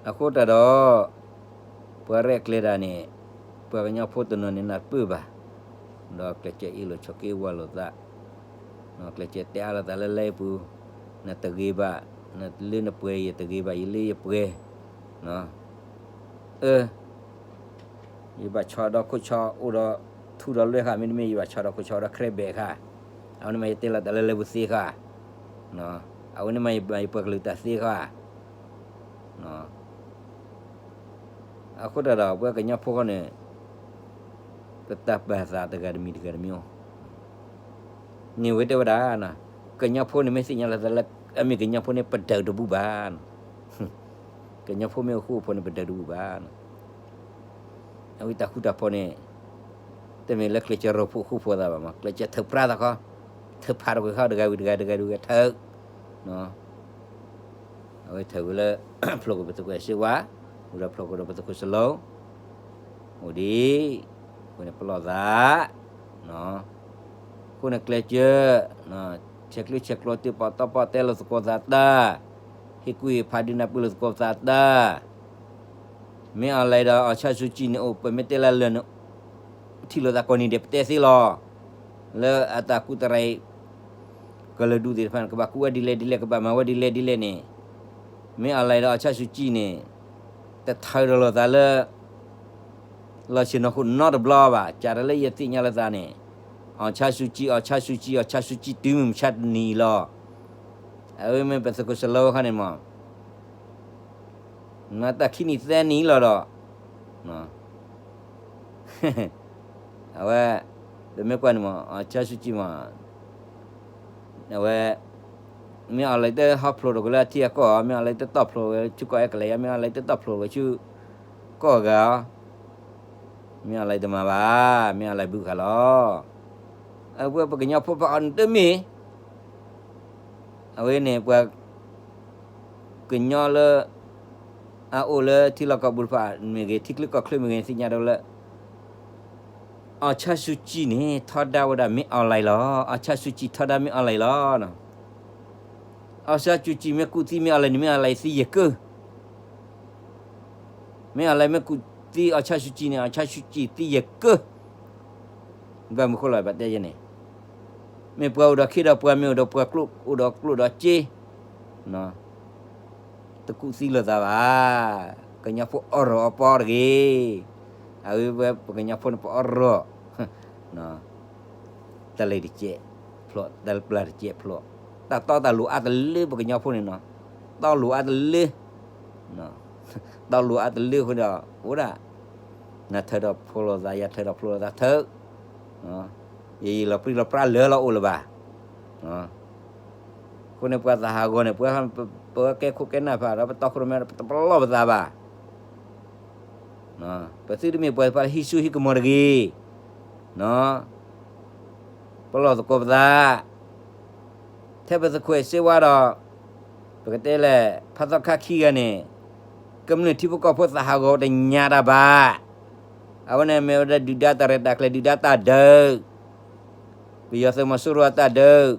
အဃိတၢ်ဒီး ပှၤရဲၣ်ကျဲၤတၢ်န့ၣ် ပှၤကညီဖိတနီၤန့ၣ် နၢ်တပၢၢ်ဘၣ်, ဒီးကျဲးစၢးအ့ၣ်လိာ်ဆိးက့ဝဲလိာ်သး, ကျဲးစၢးတဲအါလိာ်သးလၢလၢပူၤ, နတဂ့ၤဘၣ်, နလၢနပှဲၤယတဂ့ၤဘၣ် ယလၢယပှဲၤ, အၢ ယဘၣ်ဆီဒီးခိၣ်ဆီအိၣ်ဒီးထူဒီးလွဲၢ်ဃာ် မ့တမ့ၢ် ယဘၣ်ဆီဒီးခိၣ်ဆီအိၣ်ဒီးခရဲဘဲးဃာ်, အဝဲန့ၣ်မးယတဲလီၤတၢ်လၢလၢပူၤသ့ဃာ်, အဝဲန့ၣ်မးယပှၤကလုာ်တၢ်သ့ဃာ် အဃိတၢ်ဒီး ပှၤကညီဖိဃီန့ၣ် ပတၢ်ပာ်သးတဂၤတမံၤတဂၤတမံၤအိၣ်, န့ၣ်ဝဲတဲဝဲဒၣ်, ကညီဖိန့ၣ်မ့ၢ်သ့ၣ်ညါလီၤသးလၢ အမ့ၢ်ကညီဖိန့ၣ် ပဒုးတဘူၣ်ဘၣ်, ကညီဖိမ့ၢ်အိၣ်ဃူအိၣ်ဖိးန့ၣ် ပဒုးတဘူၣ်ဘၣ်, အဝဲတၢ်ဃူတၢ်ဖိးန့ၣ် တမ့ၢ်လၢကျဲးစၢးရိဖှိၣ်ဃူဖိးသးဘၣ်မး ကျဲးစၢးထုးဖျါသးခီ, ထုးဖးတကွံာ်ဃီ တဂၤဝံၤတဂၤတဂၤဝံၤဂၤထုး အဝဲထုးဝံၤလၢ ဖျိးကွံာ်ပသုးခိၣ်အဲၣ်စ့ဝါ, ဝံၤဒီးဖျိးကွံာ်ဒီးပသုးခိၣ်စလိ, အိၣ်ဒံး, အဃိန့ၣ်ပလီၢ်သး, အဃိန့ၣ်ကျဲးစၢး, ဆဲးကျၢဆဲးကျိးတုၤပီၣ်တီပီၣ်တဲလိာ်သကိးသးတၢ်, ဟ့ၣ်ကူၣ်ဟ့ၣ်ဖးဒုးနၢ်ပၢၢ်လိာ်သကိးသးတၢ်, မ့ၢ်အီၤလဲၤဒီး အောင်ဆန်းစုကြည်န့ၣ်အိၣ် ပမ့ၢ်တဲလၢလၢာ်န့ၣ် ထံၣ်လိာ်သးကိးနံၤဒဲး ပတဲသ့လီၤ. လၢအတၢ်ကူၣ်တရံး ကလုာ်ဒူၣ်သ့ၣ်တဖၣ်န့ၣ် ကဘၣ်ကူၣ်ဝဲဒ်လဲၣ်ဒ်လဲၣ် ကဘၣ်မၤဝဲဒ်လဲၣ်ဒ်လဲၣ်န့ၣ် မ့ၢ်အီၤလဲၤဒီး အောင်ဆန်းစုကြည်န့ၣ် တထၢဒီးလိာ်သးလၢ လီၢ်ဆ့ၣ်နီၤခိၣ်နီတဘျီဘၣ်. ကးတၢ်လၢယသ့ၣ်ညါလိာ်သးန့ၣ် အောင်ဆန်းစုကြည် အောင်ဆန်းစုကြည် အောင်ဆန်းစုကြည် တုၤမုၢ်မဆါတနံၤအံၤလီၤ. အဝဲမ့ၢ်ပသုးခိၣ်စလီၤအခါန့ၣ်မး မၤတၢ်ခံနံၣ်သၢနံၣ်လီၤဒီး အဝဲ ပမ့ၢ်ကွၢ်န့ၣ်မး အောင်ဆန်းစုကြည်မး အဝဲ မ့ၢ်အီၤလဲၤတဟီဖျိးဒီးကလၢအထံအကီၢ်, မ့ၢ်အီၤလဲၤတတီၢ်ဖျိးဝဲဆူကီၢ်အဲကလံးယါ, မ့ၢ်အီၤလဲၤတတီၢ်ဖျိးဝဲဆူကီၢ်အဂၤ, မ့ၢ်အီၤလဲၤတမၤဘၣ်, မ့ၢ်အီၤလဲၤဘုဃာ်လီၤ. အဝဲပကညီဖိဖးအီၤန့ၣ်တမ့ၢ် အဝဲန့ၣ်ပှၤ ကညီလၢ အအိၣ်လၢထံလီၢ်ကီၢ်ပူၤတဖၣ်မ့ၢ်ဂ့ၤ, ထံချၢကီၢ်ချၢမ့ၢ်ဂ့ၤ သ့ၣ်ညါဒီးလၢ အောင်ဆန်းစုကြည်န့ၣ် ထီဒါဝဲဒၣ်မ့ၢ်အီၤလဲၤလီၤ. အောင်ဆန်းစုကြည် ထီဒါမ့ၢ်အီၤလဲၤလီၤ. အောင်ဆန်းစုကြည် မ့ၢ်ကူၣ်သံမ့ၢ်အီၤလဲၤန့ၣ် မ့ၢ်အီၤလဲၤသံယဲၢ်ကၢ မ့ၢ်အီၤလဲၤမ့ၢ်ကူၣ်သံအောင်ဆန်းစုကြည်န့ၣ် အောင်ဆန်းစုကြည် သံယဲၢ်ကၢ ဘၣ်မနုၤဃိလဲၣ် ဘၣ်တဲယဲန့ၣ်, မ့ၢ်ပှၤအိၣ်ဒီးခ့ဒီးပှၤမ့ၢ်အိၣ်ဒီးပှၤကျိၣ်အိၣ်ဒီးကျိၣ်ဒီးစ့ တကူၣ်သံလိာ်သးဘၣ်. ကညီဖိအီၣ်ရီၣ်အီပီတဂ့ၤ. အဝဲပကညီဖိန့ၣ် ပအီၣ်ရီၣ် တၢ်လံၤတကဲးဖျိး, တၢ်ပျၢ်တကဲးဖျိး, တၢ်တီတၢ်လိၤအါတလၢပကညီဖိန့ၣ်နီၤ, တီလိၤအါတလၢ, တီလိၤအါတလၢအဃိဒီး အိၣ်ဒၣ်, နထၢၣ်ဒီးဖျိးလိာ်သး, ယထၢၣ်ဒီးဖျိးလိာ်သးထၢၣ်, ယယံာ်လီၤပြံလီၤပြါလၢလီၤအိၣ်လၢၤဘၣ်. အဃိန့ၣ် ပှၤသးဟးဂီၤန့ၣ် ပဝဲ, ပဝဲကဲခိၣ်ကဲနၢ်ဖးဒီး ပတီၢ်ခိၣ်ရိၣ်မဲဒီး ပတပလီၢ်ပသးဘၣ်. ပသုတမ့ၢ်ပှၤတဖၣ်လၢဟံးစိဟံးကမီၤတဂ့ၤ. ပလီၢ်သကိးပသး, ထဲပသုးခိၣ်စ့ဝါဒီး ပကတဲလဲၣ် ဖးသီခါခံဂၤန့ၣ် ကမျၢၢ်ထံဖိကီၢ်ဖိသးဟးဂီၤတညါတၢ်ဘၣ်. အဝဲန့ၣ်မ့ၢ်ဝဲဒၣ်ဒုၣ်ဒါတၢ်ရဲၣ်တၢ်ကျဲၤ ဒုၣ်ဒါတၢ်ဒုး, ပယီၤသုးမီၤစိရိၤအတၢ်ဒုး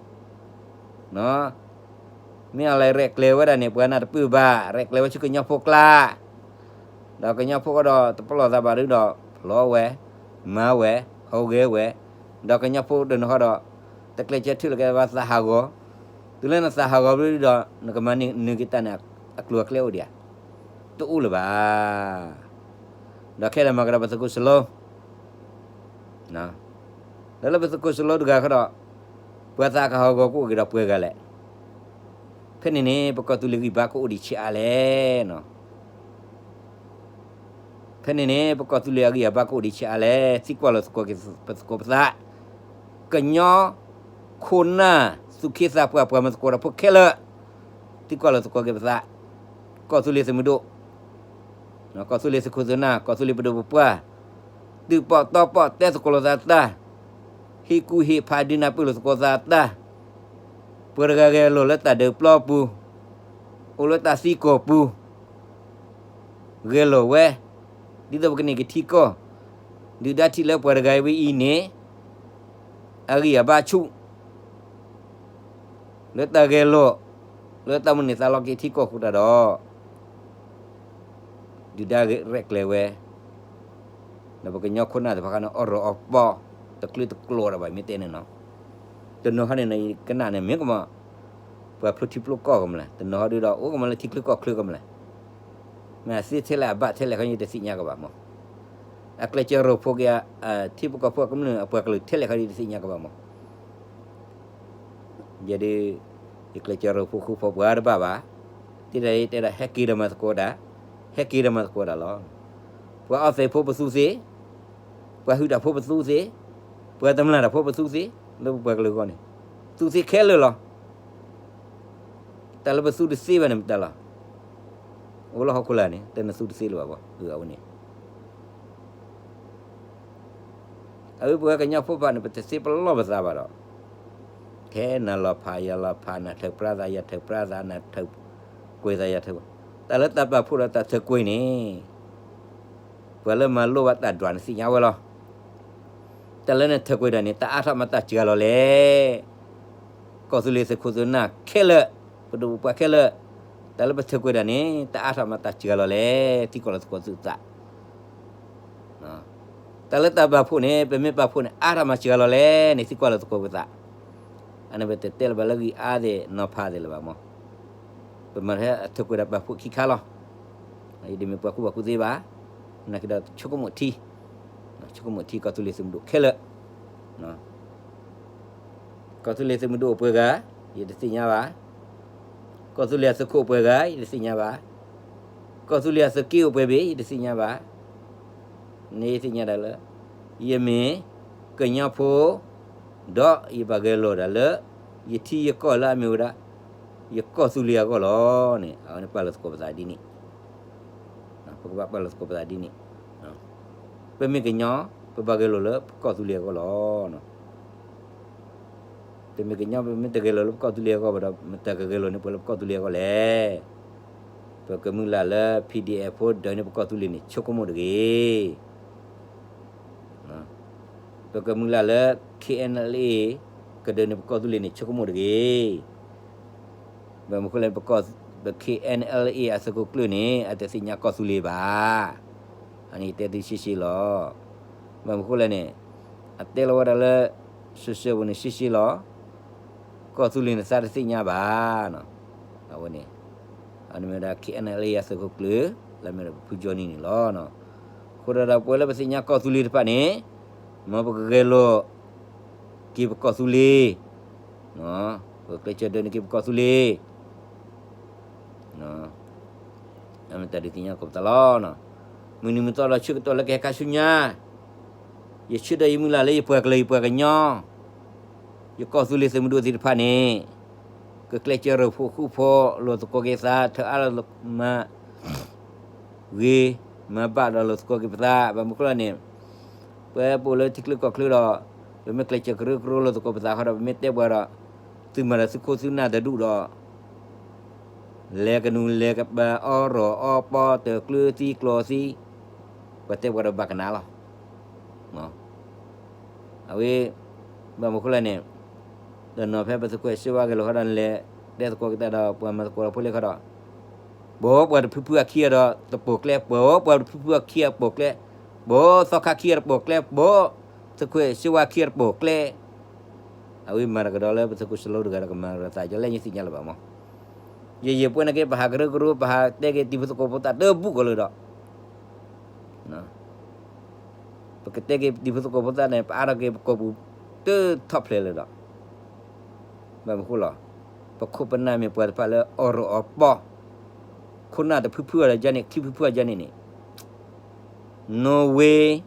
မ့ၢ်အီၤလဲၤရဲၣ်ကျဲၤဝဲဒၣ်န့ၣ် ပှၤနၢ်တပၢၢ်ဘၣ်, ရဲၣ်ကျဲၤဝဲဆူကညီဖိကျါ, ဒီးကညီဖိဃီဒီးတပလီၢ်သးဘၣ်ဒုဒီး ဖျီဝဲ, မၤဝဲ, ဟီဂဲၤဝဲ, ဒီးကညီဖိတနီၤဃီဒီး တကျဲးစၢးထုးလီၤက့ၤဘၣ်သးဟးဂီၤ, တုၤလၢနသးဟးဂီၤဘၣ်ဒုဒီး နကမၤန့ၢ်က့ၤတၢ်န့ၣ် အကျိၤအကျဲအိၣ်ဒံးဧါ, တအိၣ်လၢၤဘၣ်. ဒီးခဲလၢာ်မၤကဒီးပသုးခိၣ်စလိ ဒီးလၢပသုးခိၣ်စလိတဂၤဃီဒီး ပှၤသးကဟးဂီၤကအိၣ်က့ၤဒီးပှဲၤဂၤလဲၣ်. ဖဲန့ၣ်န့ၣ် ပကီၢ်သူလ့ၤဂံၢ်ဘါကအိၣ်ဒံးဆံးအါလဲၣ်. ဖဲန့ၣ်န့ၣ် ပကီၢ်သူလ့ၤအဂံၢ်အဘါကအိၣ်ဒံးဆံးအါလဲၣ်. သံကွၢ်လိာ်သကိးက့ၤပသကိးပသး, ကညီခိၣ်နၢ် သူၣ်က့သးပှၢ် ပှၤမၤသကိးတၢ်ဖိခဲလၢာ်, သံကွၢ်လိာ်သကိးက့ၤပသး, ကီၢ်သူလ့ၤသုးမုၢ်ဒိၣ် ကီၢ်သူလ့ၤသုးခိၣ်သုးနၢ် ကီၢ်သူလ့ၤပဒိၣ်ပပှၢ်, သုးပီၣ်တီပီၣ်တဲသကိးလိာ်သးတၢ်, ဟ့ၣ်ကူၣ်ဟ့ၣ်ဖးဒုးနၢ်ပၢၢ်လိာ်သကိးသးတၢ်, ပှၤတဂၤဂဲၤလိာ်လၢတၢ်ဒုးပျီပူၤ, အိၣ်လၢတၢ်သံကီၢ်ပူၤ, ဂဲၤလိာ်ဝဲ, ဒ်သိးပကန့ၢ်က့ၤထံကီၢ်, ဒုၣ်ဒါထံၣ်လၢပှၤတဂၤဝဲအံၤန့ၣ် အဂံၢ်အဘါဆူၣ် လၢတၢ်ဂဲၤလိာ်, လၢတၢ်မုၢ်န့ၢ်သးလီက့ၤထံကီၢ်ဃိတၢ်ဒီး ဒုၣ်ဒါရဲၣ်ကျဲၤဝဲ, ဒီးပကညီခိၣ်နၢ်သ့ၣ်တဖၣ်န့ၣ် အီၣ်ရီၣ်အီပီ, တကျၢၤတကျိၤဒီးဘၣ်မ့ၢ်တဲန့ၣ်နီၤ, တနီၤဟီန့ၣ် ကနၣ်န့ၣ်မ့ၢ်ကမၤ ပှၤဖျိထံဖျိကီၢ်ကမလဲၣ်, တနီၤဟီဒုဒီး အိၣ်ကမလဲၣ်ထံချၢကီၢ်ချၢကမလဲၣ်, မ့ၢ်အသ့ထဲလဲၣ်အဘၣ်ထဲလဲၣ်ခီ ယတသ့ၣ်ညါကဘၣ်မး, အကျဲးစၢးရိဖှိၣ်က့ၤ ထံဖိကီၢ်ဖိအကမျၢၢ်အပှၤကလုာ်ထဲလဲၣ်ခီ ယတသ့ၣ်ညါကဘၣ်မး ယဲဒၣ် ယကျဲးစၢးရိဖှိၣ်ဃူဖိးပှၤတဘၣ်ဘၣ်, တဲဒၣ်တဲဒၣ် ဟဲက့ၤဒီးမၤသကိးတၢ်, ဟဲက့ၤဒီးမၤသကိးတၢ်လီၤ. ပှၤအီသံးဖိပသူသ့, ပှၤဟုၣ်တၢ်ဖိပသူသ့, ပှၤတမျၢ်တၢ်ဖိပသူသ့, လၢပပှၤကလုာ်အဂီၢ်န့ၣ် သူသ့ခဲလၢာ်လီၤ. တၢ်လၢပသူတသ့ဘၣ်န့ၣ်မတၤလီၤ. အိၣ်လၢဟီၣ်ခိၣ်လာ်န့ၣ် တၢ်နသူတသ့လၢၤဘၣ်ဘၣ်, အဝဲန့ၣ် အဝဲပဝဲကညီဖိဖးန့ၣ် ပတသ့ပလီၢ်ပသးဘၣ်ဒီး, ထဲနၤလီၤဖးယၤလီၤဖး နထၢၣ်ပြါသး ယထၢၣ်ပြါသး နထၢၣ်ကွံာ်သး ယထၢၣ်ကွံာ်, တၢ်လၢတၢ်ပာ်ဖှိၣ်ဒီးတၢ်ထၢၣ်ကွံာ်န့ၣ် ပှၤလၢမၤလိဘၣ်တၢ်ဒွးန့ၣ်သ့ၣ်ညါဝဲလီၤ. တၢ်လၢနထၢၣ်ကွံာ်တၢ်န့ၣ် တၢ်အါထီၣ်မးတၢ်စှၤလီၤလဲၣ်. ကီၢ်သူလ့ၤသုးခိၣ်သုးနၢ်ခဲလၢာ်, ပဒိၣ်ပပှၢ်ခဲလၢာ်, တ တၢ်လၢပထုးကွံာ်တၢ်န့ၣ် တၢ်အါထီၣ်မးတၢ်စှၤလီၤလဲၣ်, သံကွၢ်လီၤသကိးသုသး. တၢ်လၢတၢ်ပာ်ဖှိၣ်န့ၣ် ပမ့ၢ်ပာ်ဖှိၣ်န့ၣ် အါထီၣ်မးစှၤလီၤလဲၣ်န့ၣ် သံကွၢ်လီၤသကိးပသး. အန့ၣ်ပတတဲလၢၤဘၣ်လၢဂံၢ်အါသ့ၣ်နီၤဖးသ့ၣ်လၢၤဘၣ်မး, ပမၤထဲအထုးကွံာ်တၢ်ပာ်ဖှိၣ်ခံခါလီၤ. ယတမ့ၢ်ပှၤကူၣ်ဘၣ်ကူၣ်သ့ဘၣ်, နာ်က့ဒီးဆိကမိၣ်ထံ, ဆိကမိၣ်ထံကီၢ်သူလ့ၤသုးမုၢ်ဒိၣ်ခဲလၢာ် ကီၢ်သူလ့ၤသုးမုၢ်ဒိၣ်အိၣ်ပှဲၤဂၤ, ယတသ့ၣ်ညါဘၣ်. ကီၢ်သူလ့ၤအသုးခိၣ်အိၣ်ပှဲၤဂၤ ယတသ့ၣ်ညါဘၣ်. ကီၢ်သူလ့ၤအသုးက့အိၣ်ပှဲၤဘ့ၣ် ယတသ့ၣ်ညါဘၣ်. န့ၣ်ယသ့ၣ်ညါဒၣ်လၢ ယမ့ၢ်ကညီဖိ, ဒီးယဘၣ်ဂဲၤလိာ်ဒၣ်လၢ ယထံယကီၢ်လၢအမ့ၢ်ဝဲဒၣ် ယကီၢ်သူလ့ၤအဂီၢ်လီၤန့ၣ် အဝဲန့ၣ်ပာ်လီၤသကိးပသးဒ်န့ၣ် ပကဘၣ်ပာ်လီၤသကိးပသးဒ်န့ၣ်. ပမ့ၢ်ကညီ, ပဘၣ်ဂဲၤလိာ်လၢပကီၢ်သူလ့ၤအဂီၢ်လီၤ. ပမ့ၢ်ကညီ ပမ့ၢ်တဂဲၤလိာ်လၢပကီၢ်သူလ့ၤအဂီၢ်ဘၣ်ဒီး မတၤကဂဲၤလိာ်န့ၢ်ပှၤလၢပကီၢ်သူလ့ၤအဂီၢ်လဲၣ်. ပကမုၢ်လၢ်လၢ P D F ဖိဒၢးန့ၢ်ပကီၢ်သူလ့ၤန့ၣ် ဆိကမိၣ်တဂ့ၤ. ပကမုၢ်လၢ်လၢ K N L A ကဒၢးန့ၢ်ပကီၢ်သူလ့ၤန့ၣ် ဆိကမိၣ်တဂ့ၤ. ဘၣ်မနုၤဃိလဲၣ် ပ K N L A အသုးခိၣ်ကျၢၢ်န့ၣ် အတသ့ၣ်ညါကီၢ်သူလ့ၤဘၣ်. အန့ၣ်ယတဲသုရှဲရှဲလီၤ. ဘၣ်မနုၤဃိလဲၣ်န့ၣ် အတဲလီၤဝဲဒၣ်လၢ social ပူၤန့ၣ် ရှဲရှဲလီၤ. ကီၢ်သူလ့ၤန့ၣ်သးတသ့ၣ်ညါဘၣ်. အဝဲန့ၣ် အမ့ၢ်ဝဲဒၣ် K N L A အသုးခိၣ်ကျၢၢ် လၢအမ့ၢ်ဒၣ်ပဖုကၠီနံၤန့ၣ်လီၤ. အဃိဒီးပဝဲလၢပသ့ၣ်ညါကီၢ်သူလ့ၤတဖၣ်န့ၣ် မ်ပကဂဲၤလိာ်က့ၤပကီၢ်သူလ့ၤ, ပကျဲးစၢးဒၢးန့ၢ်က့ၤပကီၢ်သူလ့ၤ အမ့ၢ်တၢ်ဒုးသ့ၣ်ညါသကိးပသးလီၤ. မုၢ်နံၤမုၢ်သီဒီးဆၢကတီၢ်လၢကဟဲခါဆူညါ, ယဆၢဒီးယမုၢ်လၢ်လၢယပှၤကလုာ်ယပှၤကညီ, ယကီၢ်သူလ့ၤသုးမုၢ်ဒိၣ်သ့ၣ်တဖၣ်န့ၣ် ကကျဲးစၢးရိၣ်ဖှိၣ်ဃူဖိးလိာ်သကိးက့ၤသး ထၢအါလၢမၤ ဂ့ၤမၤဘၣ်ဒီးလိာ်သကိးက့ၤပသး, ဘၣ်မနုၤဃိလဲၣ်န့ၣ်, ပဝဲပအိၣ်လၢထံချၢကီၢ်ချၢဒီး, ပမ့ၢ်ကျဲးစၢးကရၢကရိလိာ်သကိးပသးဃီဒီး ပမ့ၢ်တဲပှၤဒီး, သုမၤဒီးသုခိၣ်သုနၢ်တဒူၣ်ဒီး, လဲၤကနူၤလဲၤကပၤအီၣ်ရီၣ်အီပီတကျၢၤသံကျီၤသံ, ပှၤတဲပှၤဒီးဘၣ်ကနၣ်လီၤ. အဝဲ, ဘၣ်မနုၤဃိလဲၣ်န့ၣ်, တနီၤဖဲပသုးခိၣ်စ့ဝါဂဲၤလိာ်ဃီဒီး နလဲၤတဲသကိးက့ၤတၢ်ဒီးပှၤမၤသကိးဒီးဖိလ့ၣ်ဃီဒီး, ဘၣ်ပှၤတဖုဖုအခံအဒီးတပိာ်ကျဲ, ဘၣ်ပှၤတဖုဖုအခံအပိာ်ကျဲ, ဘၣ်သီခါခံအတပိာ်ကျဲ, ဘၣ်သုးခိၣ်စ့ဝါခံအတပိာ်ကျဲ, အဝဲမၤတကဒီးလၢပသုးခိၣ်စလိတဂၤဒီးကမၤကဒီးသး ယလဲၣ်ညါသ့ၣ်ညါလၢၤဘၣ်မး, ယယပှဲၤန့ၣ်က့ၤ ပဟးကရၢကရိ ပဟးတဲက့ၤတံၤဖိသကိးဖိသၣ်တဘူၣ်ကီးလၢၤဒီး ပကတဲက့ၤတံၤဖိသကိးဖိသၣ်န့ၣ် ပအါထီၣ်က့ၤပကိာ်ပူၤ တထီၣ်ဖျဲးလၢၤဒီး, ဘၣ်မနုၤဃိလဲၣ်, ပခိၣ်ပနၢ်မ့ၢ်ပှၤတဖၣ်လၢအီၣ်ရီၣ်အီပီ, ခိၣ်နၢ်တဖုဖုအီၤဒီးယါန့ၣ် ခံဖုဖုအီၤယါန့ၣ်န့ၣ်, no way,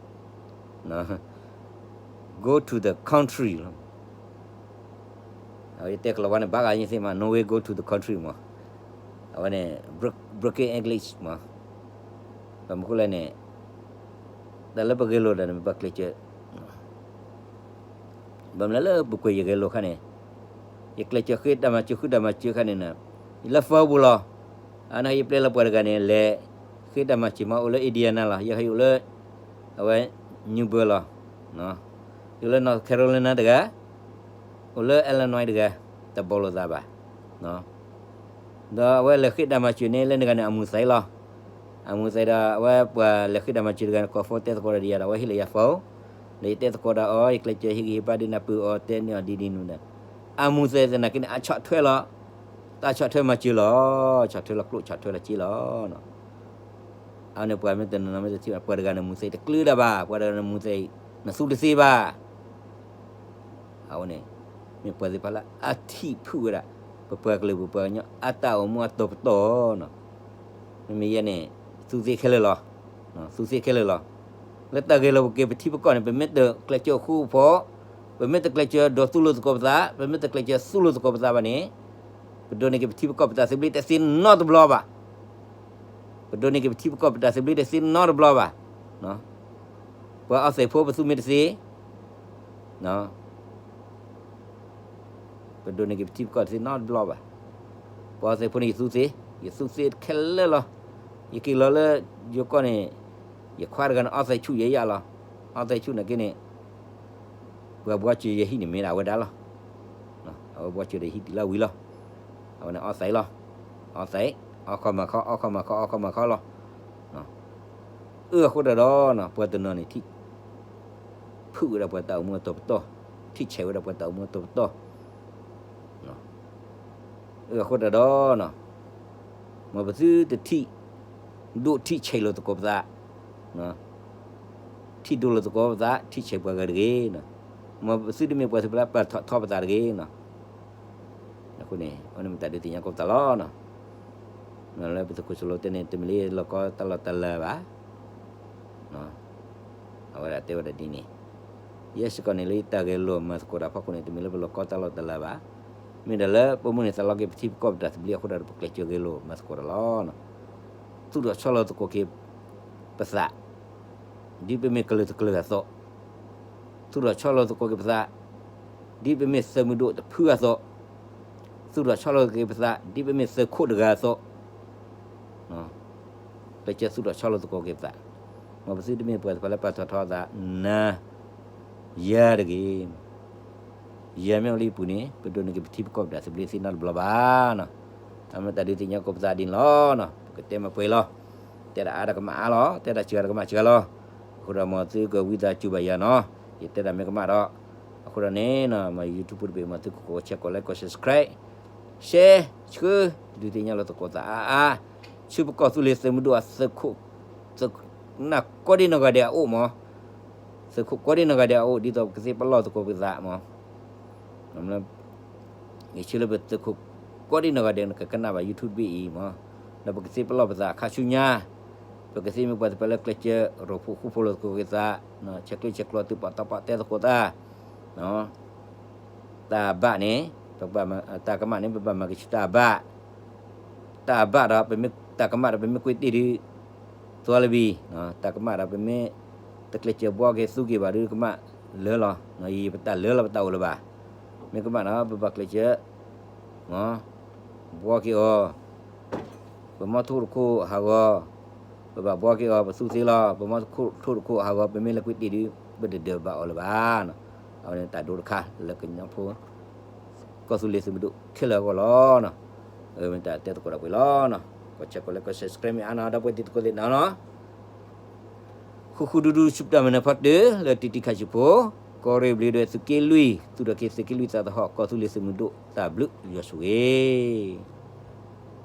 go to the country လီၤ. အဝဲယတဲကလီၤဝါန့ၣ် ဘၣ်ဂၤယသ့ၣ်မး no way go to the country မး, အဝဲန့ၣ် broken English မး, ဘၣ်မနုၤဃိလဲၣ်န့ၣ်, တၢ်လၢပဂဲၤလိာ်တၢ်န့ၣ် ပဘၣ်ကျဲးစၢး ဘၣ်မနုၤလၢပကွဲးယဂဲၤလိာ်ခါန့ၣ်, ယကျဲးစၢးဃ့တၢ်မၤစၢၤဃုတၢ်မၤစၢၤခါန့ၣ်, ယလၢ Facebook လီၤ. အန့ၣ်ယပျဲလၢပှၤတဂၤန့ၣ် လဲၤဃ့တၢ်မၤစၢၤမး အိၣ်လၢ Indiana လီၤ. ယဲယအိၣ်လၢ အဝဲ Newberg လီၤ. ယအိၣ်လၢ North Carolina တဂၤ, အိၣ်လၢ Illinois တဂၤ, တဘီလိာ်သးဘၣ်. ဒီးအဝဲလဲၤဃ့တၢ်မၤစၢၤန့ၣ် လၢနဂၤန့ၣ် အမူသဲလီၤ. အမူသဲဒီး အဝဲပှၤလဲၤဃ့တၢ်မၤစၢၤတဂၤန့ၣ် ကိး phone တဲသကိးဒီးယၤဒီး အဝဲဟ့ၣ်လီၤယၤ phone, ဒီးယတဲသကိးဒီးအီၤ ယကျဲးစၢးဟ့ၣ်ဂံၢ်ဟ့ၣ်ဘါဒုးနၢ်ပၢၢ်အီၤ တဲန့ၢ်အီၤဒ်ဒ်နုၤဒီး, အမူသဲသနာ်က့န့ၣ် အဆီၣ်ထွဲလီၤ. တၢ်ဆီၣ်ထွဲမၤစၢၤလီၤ. ဆီၣ်ထွဲလီၤကျိၣ် ဆီၣ်ထွဲလီၤစ့လီၤ. အဝဲန့ၣ်ပှၤမ့ၢ်တနီၤနီၤမ့ၢ်တထံၣ်ဘၣ် ပှၤတဂၤန့ၣ်မူသဲတကျၢၤဒၣ်ဘၣ်, ပှၤတဂၤန့ၣ်မူသဲအံၤ နသူတသ့ဘၣ်. အဝဲန့ၣ် မ့ၢ်ပှၤသ့ၣ်တဖၣ်လၢအထံၣ်ဖုၣ်ဝဲဒၣ် ပပှၤကလုာ်ပပှၤကညီအတၢ်အိၣ်မူအတီၤပတီၢ်နီၤ. မ့မ့ၢ်ယဲန့ၣ် သူသ့ခဲလၢာ်လီၤ. သူသ့ခဲလၢာ်လီၤ. လၢတၢ်ဂဲၤလိာ်ပက့ၤပထံပကီၢ်န့ၣ် ပမ့ၢ်တကျဲးစၢးဃူဖိး, ပမ့ၢ်တကျဲးစၢးဒိးသူလိာ်သကိးပသး, ပမ့ၢ်တကျဲးစၢးသူလိာ်သကိးပသးဘၣ်န့ၣ်, ပဒိးန့ၢ်က့ၤပထံပကီၢ်ပတၢ်သဘျ့တသ့နီတဘျီဘၣ်. ပဒိးန့ၢ်က့ၤပထံပကီၢ်ပတၢ်သဘျ့တသ့နီတဘျီဘၣ်. ပှၤအီသံးဖိပသူမ့ၢ်တသ့, ပဒိးန့ၢ်က့ၤပထံပကီၢ်တသ့နီတဘျီဘၣ်. ပှၤအီသံးဖိန့ၣ်ယသူသ့, ယသူသ့ခဲလၢာ်လီၤ. ယက့ၤလီၤလၢယိၤကီၢ်န့ၣ်, ယခွါတဂၤန့ၣ် အီသံးဆူၣ်ယဲယၤလီၤ. အီသံးဆူၣ်နာ်က့န့ၣ် ပှၤဘှီစၢၤယဟံၣ်န့ၣ်မ့ၢ်ဒၣ်အဝဲဒၣ်လီၤ. အဝဲဘှီစၢၤဒီးယဟံၣ်တုၤလၢဝံၤလီၤ. အဝဲန့ၣ်အီသံးလီၤ. အီသံး အီၣ်ခီမၤခီ အီၣ်ခီမၤခီ အီၣ်ခီမၤခီလီၤ. အၢ အဃိတၢ်ဒီး ပှၤတနီၤန့ၣ် ထံၣ် ဖုၣ်ဝဲဒၣ်ပှၤတၢ်အိၣ်မူအတီၤပတီၢ်, ထံၣ်ဆဲးဝဲဒၣ်ပှၤတၢ်အိၣ်မူအတီၤပတီၢ်. အၢ အဃိတၢ်ဒီး မ်ပသုတထံၣ်ဒိၣ်ထံၣ်ဆဲးလိာ်သကိးပသး, ထံၣ်ဒိၣ်လိာ်သကိးပသး ထံၣ်ဆဲးပှၤဂၤတဂ့ၤ. မ်ပသုတမ့ၢ်ပှၤသ့ၣ်တဖၣ်လၢပာ်ထီၣ်ထီပသးတဂ့ၤ. အဃိန့ၣ် အန့ၣ်မ့ၢ်တၢ်ဒုးသ့ၣ်ညါကိးပသးလီၤ. လၢပသုးခိၣ်စလိတဲန့ၣ် တမ့ၢ်လၢလီၤကီတၢ်လီၢ်တၢ်လၤဘၣ်. အဝဲဒၣ်တဲဝဲဒၣ်ဒ်န့ၣ်, ယဲစ့ၢ်ကီးန့ၣ်လၢယတၢ်ဂဲၤလိာ်မၤသကိးတၢ်ဖီခိၣ်န့ၣ် တမ့ၢ်လၢပလီၤကီတၢ်လီၢ်တၢ်လၤဘၣ်. မ့ၢ်ဒၣ်လၢပမိၢ်န့ၢ်သးလီက့ၤပထံပကီၢ်ပတၢ်သဘျ့အဃိဒီး ပကျဲးစၢးဂဲၤလိာ်မၤသကိးတၢ်လီၤ. သူၣ်ထီၣ်ဆီလီၤသကိးက့ၤပသး ဒ်ပမ့ၢ်ကလုာ်တကလုာ်အသိး, သူၣ်ထီၣ်ဆီလီၤသကိးက့ၤပသး ဒ်ပမ့ၢ်သုးမုၢ်ဒိၣ်တဖုအသိး, သူၣ်ထီၣ်ဆီလီၤသကိးက့ၤပသး ဒ်ပမ့ၢ်သုးခိၣ်တဂၤအသိး, ကျဲးစၢးသူၣ်ထီၣ်ဆီလီၤသကိးက့ၤပသး, မ်ပသုတမ့ၢ်ပှၤသ့ၣ်တဖၣ်လၢပာ်ထီၣ်ထီအသး နၤ ယၤတဂ့ၤ. ယၤမ့ၢ်အိၣ်လၢယပူၤန့ၣ် ပဒိးန့ၢ်က့ၤပထံပကီၢ်ပတၢ်သဘျ့သ့နီတဘျီဘၣ်. အမ့ၢ်တၢ်ဒုးသ့ၣ်ညါကိးပသးဒ်န့ၣ်လီၤ. ပကတဲမၤပှဲၤလီၤ. တဲဒၣ်အါဒီးကမၣ်အါလီၤ, တဲဒၣ်စှၤဒီးကမၣ်စှၤလီၤ. အဃိဒီးမ်သုကဝံသးစူၤဘၣ်ယၤနီၤ, ယတဲဒၣ်မ့ၢ်ကမၣ်ဒီး, အဃိဒီးန့ၣ် မ် YouTube တဘ့ၣ် မ်သုကကိး share ကိး like ကိး subscribe, share ဆှၢ ဒုးသ့ၣ်ညါလိာ်သကိးသးအါအါ, ဆူပကီၢ်သူလ့ၤသုးမုၢ်ဒိၣ်အသုးခိၣ် သုးနၢ်ကိးဒံနီၢ်ဂၤဒဲးအအိၣ်မး, သုးခိၣ်ကိးဒံနီၢ်ဂၤဒဲးအအိၣ် ဒ်သိးပကသ့ပလီၢ်သကိးပသးမး, ယဆၢလၢပသုးခိၣ်ကိးဒံနီၢ်ဂၤဒဲး ကကနၣ်ဘၣ် YouTube တဘ့ၣ်အံၤမး, ဒီးပကသ့ပလီၢ်ပသးအခါဆူညါ, ပကသ့မ့ၢ်ပှၤသ့ၣ်တဖၣ်လၢကျဲးစၢးရိၣ်ဖှိၣ်ဃူဖိးလိာ်သကိးက့ၤသး, ဆဲးကျၢဆဲးကျိးသုးပာ်တီပာ်တဲသကိးသး တၢ်ဘၣ်န့ၣ် ပဘၣ်မၤ တၢ်ကမၣ်န့ၣ် ပဘၣ်မၤကဆူတၢ်ဘၣ်, တၢ်ဘၣ်ဒီး ပမ့ၢ်တၢ်ကမၣ်ဒီး ပမ့ၢ်ကွံာ်တ့ၢ်ဒုး သွါလၢဘံ, တၢ်ကမၣ်ဒီး ပမ့ၢ်တကျဲးစၢးဘှီက့ၤသူက့ၤဘၣ်ဒုး ကမၣ်လၢလီၤ, ယပတၢ်လၢလီၤ ပတၢ်အိၣ်လၢၤဘၣ်, မ့ၢ်ကမၣ်ဒီး ပဘၣ်ကျဲးစၢး မ် ဘှီက့ၤအီၤ ပမီထိၣ်တခိၣ်ဟးဂီၤ, ပဘၣ်ဘှီက့ၤအီၤ ပသူသ့လီၤ, ပမီထိၣ်တခိၣ်ဟးဂီၤ ပမ့ၢ်လဲၤကွံာ်တ့ၢ်ဒုး ပတဒၢးဘၣ်အီၤလၢၤဘၣ်. အဝဲန့ၣ်တၢ်ဒိတခါလၢကညီဖိ ကီၢ်သူလ့ၤသုးမုၢ်ဒိၣ်ခဲလၢာ်အဂီၢ်လီၤ. မ့ၢ်တၢ်တဲသကိးတၢ်ပှဲၤလီၤ. ကီး share ကီး like ကီး subscribe မ့ၢ်အါနီၤ ဒီပုၢ်ဝဲၢ်တံၤသကိးသ့ၣ်နီၤနီၤ ဃူဃူဒူဒူဆူပတၢ်မၤနၢၤဖီတၢၢ် လၢတံၤတံၤခးဆံးဖိ, ကီၢ်ရ့ၣ်ဘျ့းဒွဲၣ်သုးက့လွံၢ် သူၣ်ထီၣ်က့ၤသုးက့လွံၢ်သးသဟီၣ် ကီၢ်သူလ့ၤသုးမုၢ်ဒိၣ် တၢ်ဘျုးယွၤဆိၣ်ဂ့ၤ